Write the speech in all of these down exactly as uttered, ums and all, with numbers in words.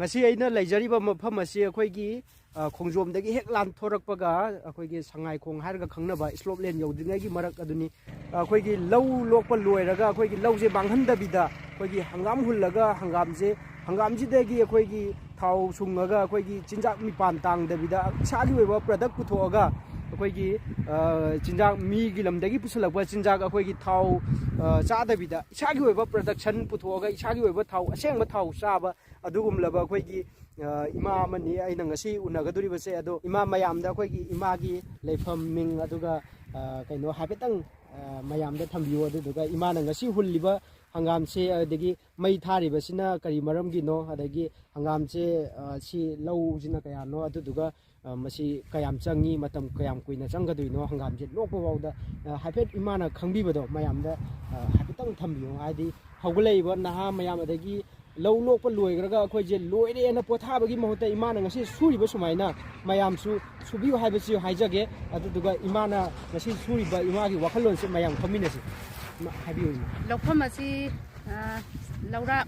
ꯉꯁꯤ ꯑꯩꯅ ꯂꯩꯖꯔꯤꯕ ꯃꯐꯝ ꯑꯁꯤ ꯑꯩꯈꯣꯏꯒꯤ, ꯑ, ꯈꯣꯡꯖꯣꯝꯗꯒꯤ ꯍꯦꯛ ꯂꯥꯟꯊꯣꯔꯛꯄꯒ ꯑꯩꯈꯣꯏꯒꯤ ꯁꯉꯥꯏꯈꯣꯡ ꯍꯥꯏꯔꯒ ꯈꯪꯅꯕ ꯏꯁꯂꯣꯞ ꯂꯦꯟ ꯌꯧꯗ꯭ꯔꯤꯉꯩꯒꯤ ꯃꯔꯛ ꯑꯗꯨꯅꯤ꯫ ꯑꯩꯈꯣꯏꯒꯤ ꯂꯧ ꯂꯣꯛꯄ ꯂꯣꯏꯔꯒ ꯑꯩꯈꯣꯏꯒꯤ ꯂꯧꯁꯦ ꯃꯥꯡꯍꯟꯗꯕꯤꯗ ꯑꯩꯈꯣꯏꯒꯤ ꯍꯪꯒꯥꯝ ꯍꯨꯜꯂꯒ ꯍꯪꯒꯥꯝꯁꯦ, ꯍꯪꯒꯥꯝꯁꯤꯗꯒꯤ ꯑꯩꯈꯣꯏꯒꯤ ꯊꯥꯎ ꯁꯨꯡꯉꯒ ꯑꯩꯈꯣꯏꯒꯤ ꯆꯤꯟꯖꯥꯛ ꯃꯤꯄꯥꯟ ꯇꯥꯡꯗꯕꯤꯗ ꯏꯁꯥꯒꯤ ꯑꯣꯏꯕ ꯄ꯭ꯔꯗꯛ ꯄꯨꯊꯣꯛꯑꯒ ꯑꯩꯈꯣꯏꯒꯤ, ꯑ, ꯆꯤꯟꯖꯥꯛ ꯃꯤꯒꯤ ꯂꯝꯗꯒꯤ ꯄꯨꯁꯤꯜꯂꯛꯄ ꯆꯤꯟꯖꯥꯛ ꯑꯩꯈꯣꯏꯒꯤ ꯊꯥꯎ, ꯑ, ꯆꯥꯗꯕꯤꯗ ꯏꯁꯥꯒꯤ ꯑꯣꯏꯕ ꯄ꯭ꯔꯗꯛꯁꯟ ꯄꯨꯊꯣꯛꯑꯒ ꯏꯁꯥꯒꯤ ꯑꯣꯏꯕ ꯊꯥꯎ, ꯑꯁꯦꯡꯕ ꯊꯥꯎ ꯆꯥꯕ ꯑꯗꯨꯒꯨꯝꯂꯕ ꯑꯩꯈꯣꯏꯒꯤ, ꯑ, ꯏꯃꯥ ꯑꯃꯅꯤ ꯑꯩꯅ ꯉꯁꯤ ꯎꯅꯒꯗꯧꯔꯤꯕꯁꯦ꯫ ꯑꯗꯣ ꯏꯃꯥ, ꯃꯌꯥꯝꯗ ꯑꯩꯈꯣꯏꯒꯤ ꯏꯃꯥꯒꯤ ꯂꯩꯐꯝ, ꯃꯤꯡ, ꯑꯗꯨꯒ, ꯑ, ꯀꯩꯅꯣ ꯍꯥꯏꯐꯦꯠꯇꯪ, ꯑ, ꯃꯌꯥꯝꯗ ꯊꯝꯕꯤꯌꯨ꯫ ꯑꯗꯨꯗꯨꯒ ꯏꯃꯥꯅ ꯉꯁꯤ ꯍꯨꯜꯂꯤꯕ ꯍꯪꯒꯥꯝꯁꯦ, ꯑꯗꯒꯤ ꯃꯩ ꯊꯥꯔꯤꯕꯁꯤꯅ ꯀꯔꯤ ꯃꯔꯝꯒꯤꯅꯣ, ꯑꯗꯒꯤ ꯍꯪꯒꯥꯝꯁꯦ, ꯑ, ꯁꯤ ꯂꯧꯁꯤꯅ ꯀꯌꯥꯅꯣ, ꯑꯗꯨꯗꯨꯒ, ꯑ, ꯃꯁꯤ ꯀꯌꯥꯝ ꯆꯪꯉꯤ, ꯃꯇꯝ ꯀꯌꯥꯝ ꯀꯨꯏꯅ ꯆꯪꯒꯗꯣꯏꯅꯣ ꯍꯪꯒꯥꯝꯁꯦ ꯂꯣꯛꯄ ꯐꯥꯎꯗ, ꯑ, ꯍꯥꯏꯐꯦꯠ ꯏꯃꯥꯅ ꯈꯪꯕꯤꯕꯗꯣ ꯃꯌꯥꯝꯗ, ꯑ, ꯍꯥꯏꯐꯦꯠꯇꯪ ꯊꯝꯕꯤꯌꯨ꯫ ꯍꯥꯏꯗꯤ ꯍꯧꯒꯠꯂꯛꯏꯕ ꯅꯍꯥ ꯃꯌꯥꯝ, ꯑꯗꯒꯤ ꯂꯧ ꯂꯣꯛꯄ ꯂꯣꯏꯈ꯭ꯔꯒ ꯑꯩꯈꯣꯏꯁꯦ ꯂꯣꯏꯔꯦꯅ ꯄꯣꯊꯥꯕꯒꯤ ꯃꯍꯨꯠꯇ ꯏꯃꯥꯅ ꯉꯁꯤ ꯁꯨꯔꯤꯕ ꯁꯨꯃꯥꯏꯅ ꯃꯌꯥꯝꯁꯨ ꯁꯨꯕꯤꯌꯨ ꯍꯥꯏꯕꯁꯤ ꯍꯥꯏꯖꯒꯦ꯫ ꯑꯗꯨꯗꯨꯒ ꯏꯃꯥꯅ ꯉꯁꯤ ꯁꯨꯔꯤꯕ ꯏꯃꯥꯒꯤ ꯋꯥꯈꯜꯂꯣꯟꯁꯦ ꯃꯌꯥꯝ ꯈꯪꯃꯤꯟꯅꯁꯤ꯫ ꯏꯃꯥ, ꯍꯥꯏꯕꯤꯌꯨ, ꯏꯃꯥ꯫ ꯂꯧꯐꯝ ꯑꯁꯤ, ꯑ, ꯂꯧꯔꯥꯛ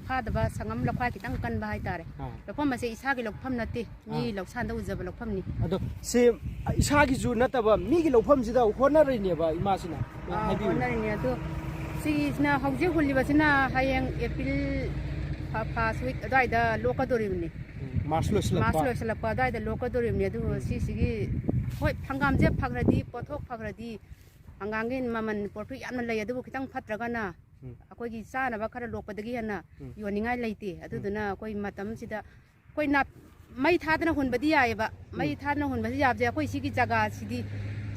ꯐꯥꯗꯕ ꯁꯪꯉꯝ ꯂꯧꯈꯥꯏ ꯈꯤꯇꯪ ꯀꯟꯕ ꯍꯥꯏꯇꯥꯔꯦ꯫ ꯑꯥ꯫ ꯂꯧꯐꯝ ꯑꯁꯤ ꯏꯁꯥꯒꯤ ꯂꯧꯐꯝ ꯅꯠꯇꯦ, ꯃꯤ ꯑꯥ꯫ ꯂꯧꯁꯥꯟꯗ ꯎꯖꯕ ꯂꯧꯐꯝꯅꯤ꯫ ꯑꯗꯣ ꯁꯤ ꯏꯁꯥꯒꯤꯁꯨ ꯅꯠꯇꯕ ꯃꯤꯒꯤ ꯂꯧꯐꯝꯁꯤꯗ ꯍꯣꯠꯅꯔꯤꯅꯦꯕ ꯏꯃꯥꯁꯤꯅ꯫ ꯑꯥ, ꯍꯥꯏꯕꯤꯌꯨ꯫ ꯍꯣꯠꯅꯔꯤꯅꯦ꯫ ꯑꯗꯣ ꯁꯤꯒꯤꯁꯤꯅ ꯍꯧꯖꯤꯛ ꯍꯨꯜꯂꯤꯕꯁꯤꯅ ꯍꯌꯦꯡ ꯑꯦꯄ꯭ꯔꯤꯜ ꯐ-, ꯐꯥꯔꯁ ꯋꯤꯛ ꯑꯗꯨꯋꯥꯏꯗ ꯂꯣꯛꯀꯗꯧꯔꯤꯕꯅꯤ꯫ ꯎꯝ, ꯃꯥꯔꯁ ꯂꯣꯏꯁꯤꯜꯂꯛꯄ꯫ ꯃꯥꯔꯁ ꯂꯣꯏꯁꯤꯜꯂꯛꯄ ꯑꯗꯨꯋꯥꯏꯗ ꯂꯣꯛꯀꯗꯧꯔꯤꯕꯅꯤ꯫ ꯑꯗꯨ ꯎꯝ꯫ ꯁꯤꯁꯤꯒꯤ, ꯍꯣꯏ, ꯍꯪꯒꯥꯝꯁꯦ ꯐꯈ꯭ꯔꯗꯤ, ꯄꯣꯠꯊꯣꯛ ꯐꯈ꯭ꯔꯗꯤ ꯍꯪꯒꯥꯝꯒꯤ ꯃꯃꯜ ꯄ꯭ꯔꯣꯐꯤꯠ ꯌꯥꯝꯅ ꯂꯩ꯫ ꯑꯗꯨꯕꯨ ꯈꯤꯇꯪ ꯐꯠꯇ꯭ꯔꯒꯅ ꯎꯝ꯫ ꯑꯩꯈꯣꯏꯒꯤ ꯆꯥꯅꯕ ꯈꯔ ꯂꯣꯛꯄꯗꯒꯤ ꯍꯦꯟꯅ ꯎꯝ꯫ ꯌꯣꯟꯅꯤꯡꯉꯥꯏ ꯂꯩꯇꯦ꯫ ꯎꯝ꯫ ꯑꯗꯨꯗꯨꯅ ꯑꯩꯈꯣꯏ ꯃꯇꯝꯁꯤꯗ ꯑꯩꯈꯣꯏ ꯅꯥ-, ꯃꯩ ꯊꯥꯗꯅ ꯍꯨꯟꯕꯗꯤ ꯌꯥꯏꯌꯦꯕ꯫ ꯃꯩ ꯎꯝ꯫ ꯊꯥꯗꯅ ꯍꯨꯟꯕꯗꯤ ꯌꯥꯕꯁꯦ ꯑꯩꯈꯣꯏ ꯁꯤꯒꯤ ꯖꯒꯥꯁꯤꯗꯤ,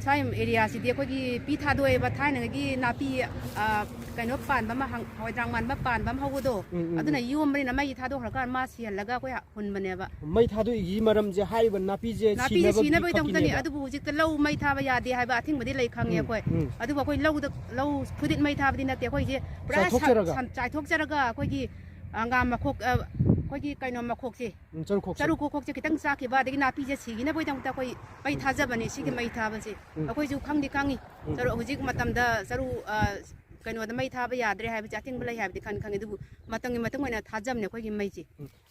ꯁ꯭ꯋꯥꯏ ꯑꯦꯔꯤꯌꯥꯁꯤꯗꯤ ꯑꯩꯈꯣꯏꯒꯤ ꯄꯤ ꯊꯥꯗꯣꯛꯑꯦꯕ꯫ ꯊꯥꯏꯅꯉꯩꯒꯤ ꯅꯥꯄꯤ, ꯑ, ꯀꯩꯅꯣ ꯄꯥꯟꯕ ꯑꯃ, ꯍꯪ-, ꯍꯋꯥꯏꯗ꯭ꯔꯥꯛ ꯃꯥꯟꯕ ꯄꯥꯟꯕ ꯑꯃ ꯍꯧꯕꯗꯣ, ꯎꯝ, ꯎꯝ, ꯑꯗꯨꯅ ꯎꯝ꯫ ꯌꯣꯝꯕꯅꯤꯅ ꯃꯩ ꯊꯥꯗꯣꯛꯈ꯭ꯔꯀꯥꯟꯗ ꯃꯥ ꯁꯤꯍꯜꯂꯒ ꯑꯩꯈꯣꯏ ꯍꯨꯟꯕꯅꯦꯕ꯫ ꯃꯩ ꯊꯥꯗꯣꯛꯏꯒꯤ ꯃꯔꯝꯁꯦ ꯍꯥꯏꯔꯤꯕ ꯅꯥꯄꯤꯁꯦ ꯅꯥꯄꯤꯁꯦ ꯁꯤꯅꯕꯒꯤ ꯁꯤꯅꯕꯒꯤꯗꯃꯛꯇꯅꯤ꯫ ꯈꯛꯀꯤꯅꯦꯕ꯫ ꯑꯗꯨꯕꯨ ꯍꯧꯖꯤꯛꯇ ꯂꯧ ꯃꯩ ꯊꯥꯕ ꯌꯥꯗꯦ ꯍꯥꯏꯕ ꯑꯊꯤꯡꯕꯗꯤ ꯂꯩ ꯈꯪꯉꯦ ꯎꯝ, ꯑꯩꯈꯣꯏ꯫ ꯎꯝ꯫ ꯑꯗꯨꯕꯨ ꯑꯩꯈꯣꯏ ꯂꯧꯗ, ꯂꯧ ꯈꯨꯗꯤꯠ ꯃꯩ ꯊꯥꯕꯗꯤ ꯅꯠꯇꯦ꯫ ꯑꯩꯈꯣꯏꯁꯦ ꯄꯨꯔꯥ ꯁꯟ-, ꯆꯥꯏꯊꯣꯛꯆꯔꯒ? ꯁꯟ-, ꯆꯥꯏꯊꯣꯛꯆꯔꯒ ꯑꯩꯈꯣꯏꯒꯤ ꯍꯪꯒꯥꯝ ꯃꯈꯣꯛ, ꯑ, ꯑꯩꯈꯣꯏꯒꯤ ꯀꯩꯅꯣ ꯃꯈꯣꯛꯁꯦ, ꯎꯝ, ꯆꯔꯨ ꯈꯣꯛꯁꯦ꯫ ꯆꯔꯨ ꯈꯣꯛꯁꯦ ꯈꯤꯇꯪ ꯆꯥꯛꯈꯤꯕ, ꯑꯗꯒꯤ ꯅꯥꯄꯤꯁꯦ ꯁꯤꯈꯤꯅꯕꯒꯤꯗꯃꯛꯇ ꯑꯩꯈꯣꯏ ꯃꯩ ꯎꯝ꯫ ꯊꯥꯖꯕꯅꯦ꯫ ꯁꯤꯒꯤ ꯎꯝ꯫ ꯃꯩ ꯊꯥꯕꯁꯦ ꯎꯝ꯫ ꯑꯩꯈꯣꯏꯁꯨ ꯈꯪꯗꯤ ꯈꯪꯉꯤ꯫ ꯎꯝ꯫ ꯆꯔꯨ, ꯍꯧꯖꯤꯛ ꯃꯇꯝꯗ ꯆꯔꯨ, ꯑ, ꯀꯩꯅꯣꯗ ꯃꯩ ꯊꯥꯕ ꯌꯥꯗ꯭ꯔꯦ ꯍꯥꯏꯕꯁꯦ ꯑꯊꯤꯡꯕ ꯂꯩ ꯍꯥꯏꯕꯗꯤ ꯈꯪ ꯈꯪꯉꯦ, ꯑꯗꯨꯕꯨ ꯃꯇꯝꯒꯤ ꯃꯇꯨꯡ ꯏꯟꯅ ꯊꯥꯖꯕꯅꯦ ꯑꯩꯈꯣꯏꯒꯤ ꯃꯩꯁꯦ꯫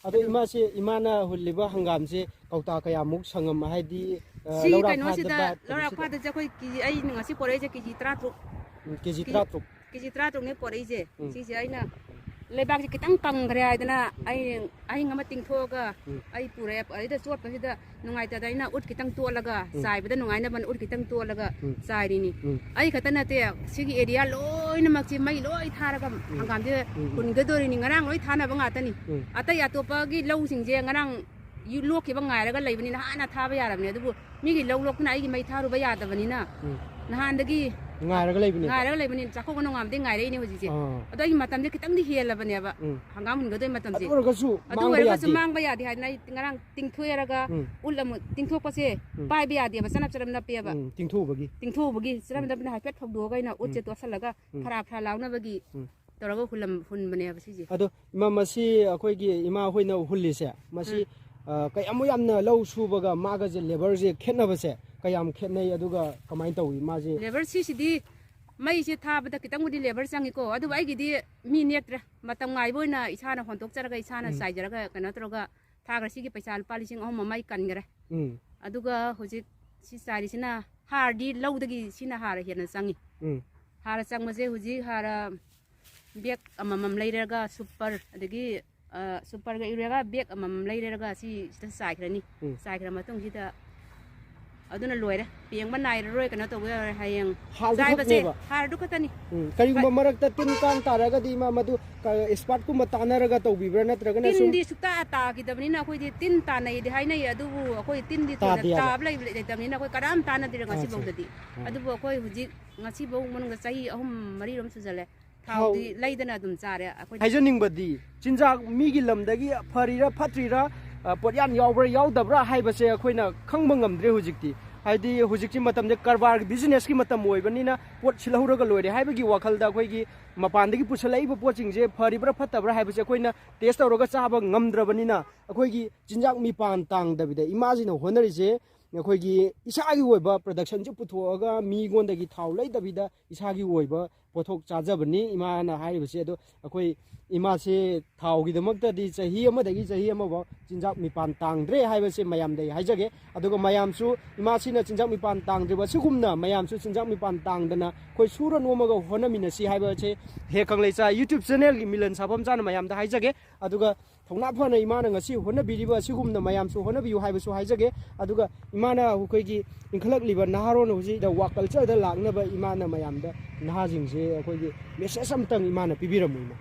ꯑꯗꯣ ꯏꯃꯥꯁꯦ, ꯏꯃꯥꯅ ꯍꯨꯜꯂꯤꯕ ꯍꯪꯒꯥꯝꯁꯦ ꯀꯧꯇꯥ ꯀꯌꯥꯃꯨꯛ ꯁꯪꯉꯝ, ꯍꯥꯏꯗꯤ, ꯑ, ꯁꯤ ꯂꯧꯔꯥ ꯀꯩꯅꯣꯁꯤꯗ ꯐꯥꯗꯕ ꯂꯧꯔꯥ ꯇꯧꯕꯁꯤꯗ? ꯐꯥꯗꯁꯦ ꯑꯩꯈꯣꯏ ꯀꯦꯖꯤ, ꯑꯩ ꯉꯁꯤ ꯄꯣꯔꯛꯏꯁꯦ ꯀꯦꯖꯤ ꯇꯔꯥꯇꯔꯨꯛ꯫ ꯎꯝ, ꯀꯦꯖꯤ ꯀꯦꯖꯤ ꯇꯔꯥꯇꯔꯨꯛ꯫ ꯀꯦꯖꯤ ꯇꯔꯥꯇꯔꯨꯛꯅꯦ ꯄꯣꯔꯛꯏꯁꯦ꯫ ꯎꯝ꯫ ꯁꯤꯁꯦ ꯑꯩꯅ ꯂꯩꯕꯥꯛꯁꯦ ꯈꯤꯇꯪ ꯀꯪꯈ꯭ꯔꯦ ꯍꯥꯏꯗꯅ, ꯎꯝ꯫ ꯑꯩ ꯑꯍꯤꯡ ꯑꯃ ꯇꯤꯡꯊꯣꯛꯑꯒ ꯎꯝ꯫ ꯑꯩ ꯄꯨꯔꯛꯑꯦ꯫ ꯑꯗꯩꯗ ꯆꯣꯠꯄꯁꯤꯗ ꯅꯨꯡꯉꯥꯏꯇꯗꯅ ꯑꯩꯅ ꯎꯠ ꯈꯤꯇꯪ ꯇꯣꯠꯂꯒ, ꯎꯝ꯫ ꯆꯥꯏꯕꯗ ꯅꯨꯡꯉꯥꯏꯅꯕꯅ ꯎꯠ ꯈꯤꯇꯪ ꯇꯣꯠꯂꯒ ꯎꯝ꯫ ꯆꯥꯏꯔꯤꯅꯤ꯫ ꯎꯝ꯫ ꯑꯩ ꯈꯛꯇ ꯅꯠꯇꯦ, ꯁꯤꯒꯤ ꯑꯦꯔꯤꯌꯥ ꯂꯣꯏꯅꯃꯛꯁꯤ ꯃꯩ ꯂꯣꯏ ꯊꯥꯔꯒ ꯎꯝ꯫ ꯍꯪꯒꯥꯝꯁꯦ ꯎꯝ꯫ ꯍꯨꯟꯒꯗꯣꯔꯤꯅꯤ꯫ ꯉꯔꯥꯡ ꯂꯣꯏ ꯊꯥꯅꯕ ꯉꯥꯛꯇꯅꯤ꯫ ꯎꯝ꯫ ꯑꯇꯩ ꯑꯇꯣꯞꯄꯒꯤ ꯂꯧꯁꯤꯡꯁꯦ ꯉꯔꯥꯡ ꯌꯨ-, ꯂꯣꯛꯈꯤꯕ ꯉꯥꯏꯔꯒ ꯂꯩꯕꯅꯤꯅ ꯍꯥꯟꯅ ꯊꯥꯕ ꯌꯥꯔꯕꯅꯦ꯫ ꯑꯗꯨꯕꯨ ꯃꯤꯒꯤ ꯂꯧ ꯂꯣꯛꯇꯨꯅ ꯑꯩꯒꯤ ꯃꯩ ꯊꯥꯔꯨꯕ ꯌꯥꯗꯕꯅꯤꯅ ꯎꯝ꯫ ꯅꯍꯥꯟꯗꯒꯤ ꯉꯥꯏꯔꯒ ꯂꯩꯕꯅꯦꯕ? ꯉꯥꯏꯔꯒ ꯂꯩꯕꯅꯤ꯫ ꯆꯥꯛꯀꯧꯕ ꯅꯣꯡꯉꯥꯟꯕꯗꯒꯤ ꯉꯥꯏꯔꯛꯏꯅꯦ ꯍꯧꯖꯤꯛꯁꯦ꯫ ꯑꯥ꯫ ꯑꯗꯣ ꯑꯩꯒꯤ ꯃꯇꯝꯁꯦ ꯈꯤꯇꯪꯗꯤ ꯍꯦꯜꯂꯕꯅꯦꯕ, ꯎꯝ꯫ ꯍꯪꯒꯥꯝ ꯍꯨꯟꯒꯗꯣꯏ ꯃꯇꯝꯁꯦ꯫ ꯑꯗꯨ ꯑꯣꯏꯔꯒꯁꯨ ꯑꯗꯨ ꯃꯥꯡꯕ ꯑꯣꯏꯔꯒꯁꯨ ꯌꯥꯗꯦ꯫ ꯃꯥꯡꯕ ꯌꯥꯗꯦ ꯍꯥꯏꯗꯅ ꯑꯩ ꯉꯔꯥꯡ ꯇꯤꯡꯊꯣꯛꯑꯦꯔꯒ ꯎꯝ꯫ ꯎꯠ ꯑꯃꯨꯛ ꯇꯤꯡꯊꯣꯛꯄꯁꯦ ꯎꯝ꯫ ꯄꯥꯏꯕ ꯌꯥꯗꯦꯕ, ꯆꯅꯞ ꯆꯅꯞ ꯅꯞꯄꯦꯕ꯫ ꯎꯝ, ꯇꯤꯡꯊꯣꯛꯎꯕꯒꯤ꯫ ꯇꯤꯡꯊꯣꯛꯎꯕꯒꯤ ꯆꯅꯞ ꯅꯞꯄꯅ ꯍꯥꯏꯐꯦꯠ ꯐꯧꯗꯣꯛꯑꯒ ꯑꯩꯅ ꯎꯠꯁꯦ ꯎꯝ꯫ ꯇꯣꯠꯁꯜꯂꯒ ꯎꯝ꯫ ꯐꯔꯥ ꯐꯔꯥ ꯂꯥꯎꯅꯕꯒꯤ ꯎꯝ꯫ ꯇꯧꯔꯒ ꯍꯨꯜꯂꯝ-, ꯍꯨꯟꯕꯅꯦꯕ ꯁꯤꯁꯦ꯫ ꯑꯗꯣ ꯏꯃꯥ, ꯃꯁꯤ ꯑꯩꯈꯣꯏꯒꯤ ꯏꯃꯥ ꯍꯣꯏꯅ ꯍꯨꯜꯂꯤꯁꯦ, ꯃꯁꯤ, ꯑ, ꯀꯌꯥꯃꯨꯛ ꯌꯥꯝꯅ ꯂꯧ ꯁꯨꯕꯒ ꯃꯥꯒꯁꯦ ꯂꯦꯕꯔꯁꯦ ꯈꯦꯠꯅꯕꯁꯦ ꯀꯌꯥꯝ ꯈꯦꯠꯅꯩ, ꯑꯗꯨꯒ ꯀꯃꯥꯏꯅ ꯇꯧꯏ ꯃꯥꯁꯦ? ꯂꯦꯕꯔ ꯁꯤꯁꯤꯗꯤ ꯃꯩꯁꯦ ꯊꯥꯕꯗ ꯈꯤꯇꯪꯕꯨꯗꯤ ꯂꯦꯕꯔ ꯆꯪꯉꯤꯀꯣ, ꯑꯗꯨꯕꯨ ꯑꯩꯒꯤꯗꯤ ꯃꯤ ꯅꯦꯛꯇ꯭ꯔꯦ꯫ ꯃꯇꯝ ꯉꯥꯏꯕ ꯑꯣꯏꯅ ꯏꯁꯥꯅ ꯍꯣꯟꯗꯣꯛꯆꯔꯒ ꯏꯁꯥꯅ ꯎꯝ꯫ ꯆꯥꯏꯖꯔꯒ ꯀꯩꯅꯣ ꯇꯧꯔꯒ ꯊꯥꯈ꯭ꯔꯦ꯫ ꯁꯤꯒꯤ ꯄꯩꯁꯥ ꯂꯨꯄꯥ ꯂꯤꯁꯤꯡ ꯑꯍꯨꯝ ꯑꯃ ꯑꯩ ꯀꯟꯈ꯭ꯔꯦ꯫ ꯎꯝ꯫ ꯑꯗꯨꯒ ꯍꯧꯖꯤꯛ ꯁꯤ ꯆꯥꯏꯔꯤꯁꯤꯅ ꯍꯥꯔꯗꯤ ꯂꯧꯗꯒꯤ ꯁꯤꯅ ꯍꯥꯔ ꯍꯦꯟꯅ ꯆꯪꯉꯤ꯫ ꯎꯝ꯫ ꯍꯥꯔ ꯆꯪꯕꯁꯦ ꯍꯧꯖꯤꯛ ꯍꯥꯔ ꯕꯦꯛ ꯑꯃꯃꯝ ꯂꯩꯔꯒ ꯁꯨꯄꯔ, ꯑꯗꯒꯤ, ꯑ, ꯁꯨꯄꯔꯒ ꯌꯨꯔꯤꯌꯥꯒ ꯕꯦꯛ ꯑꯃꯃꯝ ꯂꯩꯔꯒ ꯁꯤ ꯁꯤꯗ ꯆꯥꯏꯈ꯭ꯔꯅꯤ꯫ ꯎꯝ꯫ ꯆꯥꯏꯈ꯭ꯔ ꯃꯇꯨꯡꯁꯤꯗ ꯑꯗꯨꯅ ꯂꯣꯏꯔꯦ꯫ ꯄꯦꯡꯕ ꯅꯥꯏꯔꯔꯣꯏ, ꯀꯩꯅꯣ ꯇꯧꯕ ꯌꯥꯔꯣꯏ꯫ ꯍꯌꯦꯡ ꯍꯥꯔꯗꯨ ꯆꯥꯏꯕꯁꯦ ꯈꯛꯅꯦꯕ? ꯍꯥꯔꯗꯨ ꯈꯛꯇꯅꯤ꯫ ꯎꯝ, ꯀꯔꯤꯒꯨꯝꯕ ꯃꯔꯛꯇ ꯇꯤꯟ ꯀꯥꯡ ꯇꯥꯔꯒꯗꯤ ꯏꯃꯥ, ꯃꯗꯨ ꯀ-, ꯑꯦꯛꯁꯄꯥꯔꯠꯀꯨꯝꯕ ꯇꯥꯟꯅꯔꯒ ꯇꯧꯕꯤꯕ꯭ꯔꯥ, ꯅꯠꯇ꯭ꯔꯒꯅ ꯁꯨꯝ? ꯇꯤꯟꯗꯤ ꯁꯨꯛꯇꯥ ꯇꯥꯈꯤꯗꯕꯅꯤꯅ ꯑꯩꯈꯣꯏꯗꯤ ꯇꯤꯟ ꯇꯥꯅꯩꯗꯤ ꯍꯥꯏꯅꯩ, ꯑꯗꯨꯕꯨ ꯑꯩꯈꯣꯏ ꯇꯤꯟꯗꯤ ꯊꯣꯏꯅ ꯇꯥꯗꯦ ꯍꯥꯏꯕ? ꯇꯥꯕ ꯂꯩ-, ꯂꯩꯇꯕꯅꯤꯅ ꯑꯩꯈꯣꯏ ꯀꯅꯥꯝ ꯇꯥꯟꯅꯗ꯭ꯔꯦ ꯑꯠꯆꯥ꯫ ꯉꯁꯤꯐꯥꯎꯗꯗꯤ꯫ ꯑꯣ꯫ ꯑꯗꯨꯕꯨ ꯑꯩꯈꯣꯏ ꯍꯧꯖꯤꯛ ꯉꯁꯤꯐꯥꯎ ꯃꯅꯨꯡꯗ ꯆꯍꯤ ꯑꯍꯨꯝ ꯃꯔꯤꯔꯣꯝ ꯁꯨꯖꯜꯂꯦ꯫ ꯊꯥꯎꯗꯤ ꯊꯥꯎ ꯂꯩꯗꯅ ꯑꯗꯨꯝ ꯆꯥꯔꯦ ꯑꯩꯈꯣꯏ꯫ ꯍꯥꯏꯖꯅꯤꯡꯕꯗꯤ, ꯆꯤꯟꯖꯥꯛ ꯃꯤꯒꯤ ꯂꯝꯗꯒꯤ ꯐꯔꯤꯔꯥ ꯐꯠꯇ꯭ꯔꯤꯔꯥ, ꯑ, ꯄꯣꯠꯌꯥꯟ ꯌꯥꯎꯕ꯭ꯔꯥ ꯌꯥꯎꯗꯕ꯭ꯔꯥ ꯍꯥꯏꯕꯁꯦ ꯑꯩꯈꯣꯏꯅ ꯈꯪꯕ ꯉꯝꯗ꯭ꯔꯦ ꯍꯧꯖꯤꯛꯇꯤ꯫ ꯍꯥꯏꯗꯤ ꯍꯧꯖꯤꯛꯁꯤ ꯃꯇꯝꯁꯦ ꯀꯔꯕꯥꯔꯒꯤ, ꯕꯤꯖꯤꯅꯦꯁꯀꯤ ꯃꯇꯝ ꯑꯣꯏꯕꯅꯤꯅ ꯄꯣꯠ ꯁꯤꯠꯍꯧꯔꯒ ꯂꯣꯏꯔꯦ ꯍꯥꯏꯕꯒꯤ ꯋꯥꯈꯜꯗ ꯑꯩꯈꯣꯏꯒꯤ ꯃꯄꯥꯟꯗꯒꯤ ꯄꯨꯁꯜꯂꯛꯏꯕ ꯄꯣꯠꯁꯤꯡꯁꯦ ꯐꯔꯤꯕ꯭ꯔꯥ ꯐꯠꯇꯕ꯭ꯔꯥ ꯍꯥꯏꯕꯁꯦ ꯑꯩꯈꯣꯏꯅ ꯇꯦꯁ ꯇꯧꯔꯒ ꯆꯥꯕ ꯉꯝꯗ꯭ꯔꯕꯅꯤꯅ, ꯑꯩꯈꯣꯏꯒꯤ ꯆꯤꯟꯖꯥꯛ ꯃꯤꯄꯥꯟ ꯇꯥꯡꯗꯕꯤꯗ ꯏꯃꯥꯁꯤꯅ ꯍꯣꯠꯅꯔꯤꯁꯦ ꯑꯩꯈꯣꯏꯒꯤ ꯏꯁꯥꯒꯤ ꯑꯣꯏꯕ ꯄ꯭ꯔꯗꯛꯁꯟꯁꯦ ꯄꯨꯊꯣꯛꯑꯒ ꯃꯤꯉꯣꯟꯗꯒꯤ ꯊꯥꯎ ꯂꯩꯗꯕꯤꯗ ꯏꯁꯥꯒꯤ ꯑꯣꯏꯕ ꯄꯣꯠꯊꯣꯛ ꯆꯥꯖꯕꯅꯤ ꯏꯃꯥꯅ ꯍꯥꯏꯔꯤꯕꯁꯦ꯫ ꯑꯗꯣ ꯑꯩꯈꯣꯏ ꯏꯃꯥꯁꯦ ꯊꯥꯎꯒꯤꯗꯃꯛꯇꯗꯤ ꯆꯍꯤ ꯑꯃꯗꯒꯤ ꯆꯍꯤ ꯑꯃꯐꯥꯎ ꯆꯤꯟꯖꯥꯛ ꯃꯤꯄꯥꯟ ꯇꯥꯡꯗ꯭ꯔꯦ ꯍꯥꯏꯕꯁꯦ ꯃꯌꯥꯝꯗ ꯑꯩ ꯍꯥꯏꯖꯒꯦ꯫ ꯑꯗꯨꯒ ꯃꯌꯥꯝꯁꯨ ꯏꯃꯥꯁꯤꯅ ꯆꯤꯟꯖꯥꯛ ꯃꯤꯄꯥꯟ ꯇꯥꯡꯗ꯭ꯔꯤꯕ ꯑꯁꯤꯒꯨꯝꯅ ꯃꯌꯥꯝꯁꯨ ꯆꯤꯟꯖꯥꯛ ꯃꯤꯄꯥꯟ ꯇꯥꯡꯗꯅ ꯑꯩꯈꯣꯏ ꯁꯨꯔ ꯅꯣꯝꯃꯒ ꯍꯣꯠꯅꯃꯤꯟꯅꯁꯤ ꯍꯥꯏꯕꯁꯦ ꯍꯦ ꯀꯪꯂꯩꯆꯥ YouTube ꯆꯦꯅꯦꯜꯒꯤ ꯃꯤꯂꯟ ꯁꯥꯐꯝ ꯆꯥꯅ ꯃꯌꯥꯝꯗ ꯍꯥꯏꯖꯒꯦ꯫ ꯑꯗꯨꯒ ꯊꯧꯅꯥ ꯐꯅ ꯏꯃꯥꯅ ꯉꯁꯤ ꯍꯣꯠꯅꯕꯤꯔꯤꯕ ꯑꯁꯤꯒꯨꯝꯅ ꯃꯌꯥꯝꯁꯨ ꯍꯣꯠꯅꯕꯤꯌꯨ ꯍꯥꯏꯕꯁꯨ ꯍꯥꯏꯖꯒꯦ꯫ ꯑꯗꯨꯒ ꯏꯃꯥꯅ ꯑꯩꯈꯣꯏꯒꯤ ꯏꯟꯈꯠꯂꯛꯂꯤꯕ ꯅꯍꯥꯔꯣꯟ ꯍꯧꯖꯤꯛ ꯋꯥꯛ ꯀꯜꯆꯔꯗ ꯂꯥꯛꯅꯕ ꯏꯃꯥꯅ ꯃꯌꯥꯝꯗ, ꯅꯍꯥꯁꯤꯡꯁꯦ ꯑꯩꯈꯣꯏꯒꯤ ꯃꯦꯁꯦꯖ ꯑꯃꯇꯪ ꯏꯃꯥꯅ ꯄꯤꯕꯤꯔꯝꯃꯨ ꯏꯃꯥ꯫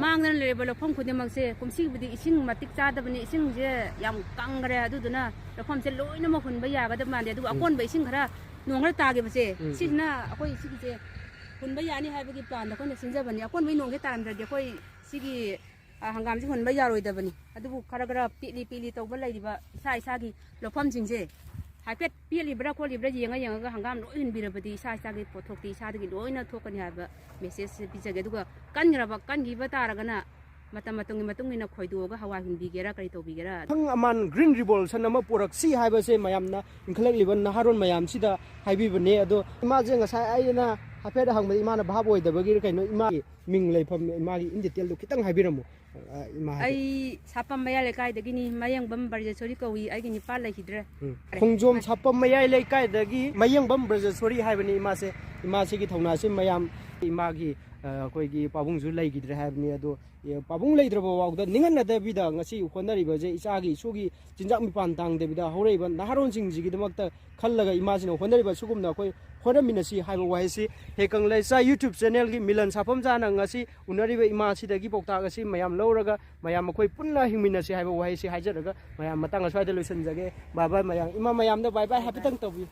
ꯃꯥꯡꯗꯅ ꯂꯩꯔꯕ ꯂꯧꯐꯝ ꯈꯨꯗꯤꯡꯃꯛꯁꯦ ꯀꯨꯝꯁꯤꯕꯨꯗꯤ ꯏꯁꯤꯡ ꯃꯇꯤꯛ ꯆꯥꯗꯕꯅꯤ, ꯏꯁꯤꯡꯁꯦ ꯌꯥꯝ ꯀꯪꯈ꯭ꯔꯦ, ꯑꯗꯨꯗꯨꯅ ꯂꯧꯐꯝꯁꯦ ꯂꯣꯏꯅꯃꯛ ꯍꯨꯟꯕ ꯌꯥꯒꯗꯕ ꯃꯥꯟꯗꯦ꯫ ꯑꯗꯨꯒ ꯎꯝ꯫ ꯑꯀꯣꯟꯕ ꯏꯁꯤꯡ ꯈꯔ, ꯅꯣꯡ ꯈꯔ ꯇꯥꯈꯤꯕꯁꯦ, ꯎꯝ, ꯎꯝ꯫ ꯁꯤꯁꯤꯅ ꯑꯩꯈꯣꯏ ꯁꯤꯒꯤꯁꯦ ꯍꯨꯟꯕ ꯌꯥꯅꯤ ꯍꯥꯏꯕꯒꯤ ꯄ꯭ꯂꯥꯟꯗ ꯑꯩꯈꯣꯏꯅ ꯁꯤꯟꯖꯕꯅꯤ꯫ ꯑꯀꯣꯟꯕꯒꯤ ꯅꯣꯡꯁꯦ ꯇꯥꯔꯝꯗ꯭ꯔꯗꯤ ꯑꯩꯈꯣꯏ ꯁꯤꯒꯤ, ꯑ, ꯍꯪꯒꯥꯝꯁꯦ ꯍꯨꯟꯕ ꯌꯥꯔꯣꯏꯗꯕꯅꯤ꯫ ꯑꯗꯨꯕꯨ ꯈꯔ ꯈꯔ ꯄꯤꯛꯂꯤ ꯄꯤꯛꯂꯤ ꯇꯧꯕ ꯂꯩꯔꯤꯕ ꯏꯁꯥ ꯏꯁꯥꯒꯤ ꯂꯧꯐꯝꯁꯤꯡꯁꯦ ꯍꯥꯏꯐꯦꯠ ꯄꯦꯠꯂꯤꯕ꯭ꯔꯥ ꯈꯣꯠꯂꯤꯕ꯭ꯔꯥ ꯌꯦꯡꯉ ꯌꯦꯡꯉꯒ ꯍꯪꯒꯥꯝ ꯂꯣꯏ ꯍꯨꯟꯕꯤꯔꯕꯗꯤ ꯏꯁꯥ ꯏꯁꯥꯒꯤ ꯄꯣꯠꯊꯣꯛꯇꯤ ꯏꯁꯥꯗꯒꯤ ꯂꯣꯏꯅ ꯊꯣꯛꯀꯅꯤ ꯍꯥꯏꯕ ꯃꯦꯁꯦꯖꯁꯦ ꯄꯤꯖꯒꯦ꯫ ꯑꯗꯨꯒ ꯀꯟꯈ꯭ꯔꯕ, ꯀꯟꯈꯤꯕ ꯇꯥꯔꯒꯅ ꯃꯇꯝ ꯃꯇꯝꯒꯤ ꯃꯇꯨꯡ ꯏꯟꯅ ꯈꯣꯏꯗꯣꯛꯑꯒ ꯍꯋꯥꯏ ꯍꯨꯟꯕꯤꯒꯦꯔꯥ ꯀꯔꯤ ꯇꯧꯕꯤꯒꯦꯔꯥ꯫ ꯃꯊꯪ ꯑꯃꯥꯟ ꯒ꯭ꯔꯤꯟ ꯔꯤꯕꯣꯂꯨꯁꯟ ꯑꯃ ꯄꯨꯔꯛꯁꯤ ꯍꯥꯏꯕꯁꯦ ꯃꯌꯥꯝꯅ, ꯏꯟꯈꯠꯂꯛꯂꯤꯕ ꯅꯍꯥꯔꯣꯟ ꯃꯌꯥꯝꯁꯤꯗ ꯍꯥꯏꯕꯤꯕꯅꯦ꯫ ꯑꯗꯣ ꯏꯃꯥꯁꯦ ꯉꯁꯥꯏ ꯑꯩꯅ ꯍꯥꯏꯐꯦꯠ ꯍꯪꯕꯗ ꯏꯃꯥꯅ ꯚꯥꯞ ꯑꯣꯏꯗꯕꯒꯤꯔ ꯀꯩꯅꯣ, ꯏꯃꯥꯒꯤ ꯃꯤꯡ ꯂꯩꯐꯝ, ꯏꯃꯥꯒꯤ ꯏꯟ ꯗꯤꯇꯦꯜꯗꯣ ꯈꯤꯇꯪ ꯍꯥꯏꯕꯤꯔꯝꯃꯨ꯫ ꯑ, ꯏꯃꯥ ꯍꯥꯏꯐꯦꯠ꯫ ꯑꯩ ꯁꯥꯄꯝ ꯃꯌꯥꯏ ꯂꯩꯀꯥꯏꯗꯒꯤꯅꯤ, ꯃꯌꯦꯡꯕꯝ ꯕ꯭ꯔꯖꯦꯁꯣꯔꯤ ꯀꯧꯏ꯫ ꯑꯩꯒꯤ ꯅꯤꯄꯥ ꯂꯩꯈꯤꯗ꯭ꯔꯦ꯫ ꯎꯝ꯫ ꯈꯣꯡꯖꯣꯝ ꯁꯥꯄꯝ ꯃꯌꯥꯏ ꯂꯩꯀꯥꯏꯗꯒꯤ ꯃꯌꯦꯡꯕꯝ ꯕ꯭ꯔꯖꯦꯁꯣꯔꯤ ꯍꯥꯏꯕꯅꯤ ꯏꯃꯥꯁꯦ꯫ ꯏꯃꯥꯁꯤꯒꯤ ꯊꯧꯅꯥꯁꯤ ꯃꯌꯥꯝ, ꯏꯃꯥꯒꯤ, ꯑ, ꯑꯩꯈꯣꯏꯒꯤ ꯄꯥꯕꯨꯡꯁꯨ ꯂꯩꯈꯤꯗ꯭ꯔꯦ ꯍꯥꯏꯕꯅꯤ꯫ ꯑꯗꯣ, ꯑꯦ, ꯄꯥꯕꯨꯡ ꯂꯩꯇ꯭ꯔꯕ ꯐꯥꯎꯗ ꯅꯤꯡꯍꯟꯅꯗꯕꯤꯗ ꯉꯁꯤ ꯍꯣꯠꯅꯔꯤꯕꯁꯦ ꯏꯆꯥꯒꯤ ꯏꯁꯨꯒꯤ ꯆꯤꯟꯖꯥꯛ ꯃꯤꯄꯥꯟ ꯇꯥꯡꯗꯕꯤꯗ ꯍꯧꯔꯛꯏꯕ ꯅꯍꯥꯔꯣꯟꯁꯤꯡꯁꯤꯒꯤꯗꯃꯛꯇ ꯈꯜꯂꯒ ꯏꯃꯥꯁꯤꯅ ꯍꯣꯠꯅꯔꯤꯕ ꯁꯤꯒꯨꯝꯅ ꯑꯩꯈꯣꯏ ꯍꯣꯠꯅꯃꯤꯟꯅꯁꯤ ꯍꯥꯏꯕ ꯋꯥꯍꯩꯁꯤ ꯍꯦ ꯀꯪꯂꯩꯆꯥ YouTube ꯆꯦꯅꯦꯜꯒꯤ ꯃꯤꯂꯟ ꯁꯥꯐꯝ ꯆꯥꯅ ꯉꯁꯤ ꯎꯅꯔꯤꯕ ꯏꯃꯥꯁꯤꯗꯒꯤ ꯄꯥꯎꯇꯥꯛ ꯑꯁꯤ ꯃꯌꯥꯝ ꯂꯧꯔꯒ ꯃꯌꯥꯝ ꯑꯩꯈꯣꯏ ꯄꯨꯟꯅ ꯍꯤꯡꯃꯤꯟꯅꯁꯤ ꯍꯥꯏꯕ ꯋꯥꯍꯩꯁꯤ ꯍꯥꯏꯖꯔꯒ ꯃꯌꯥꯝ ꯃꯇꯥꯡ ꯑꯁ꯭ꯋꯥꯏꯗ ꯂꯣꯏꯁꯤꯟꯖꯒꯦ꯫ ꯕꯥꯏ ꯕꯥꯏ ꯃꯌꯥꯝ꯫ ꯏꯃꯥ ꯃꯌꯥꯝꯗ ꯕꯥꯏ ꯕꯥꯏ ꯍꯥꯏꯐꯦꯠꯇꯪ ꯇꯧꯕꯤꯌꯨ꯫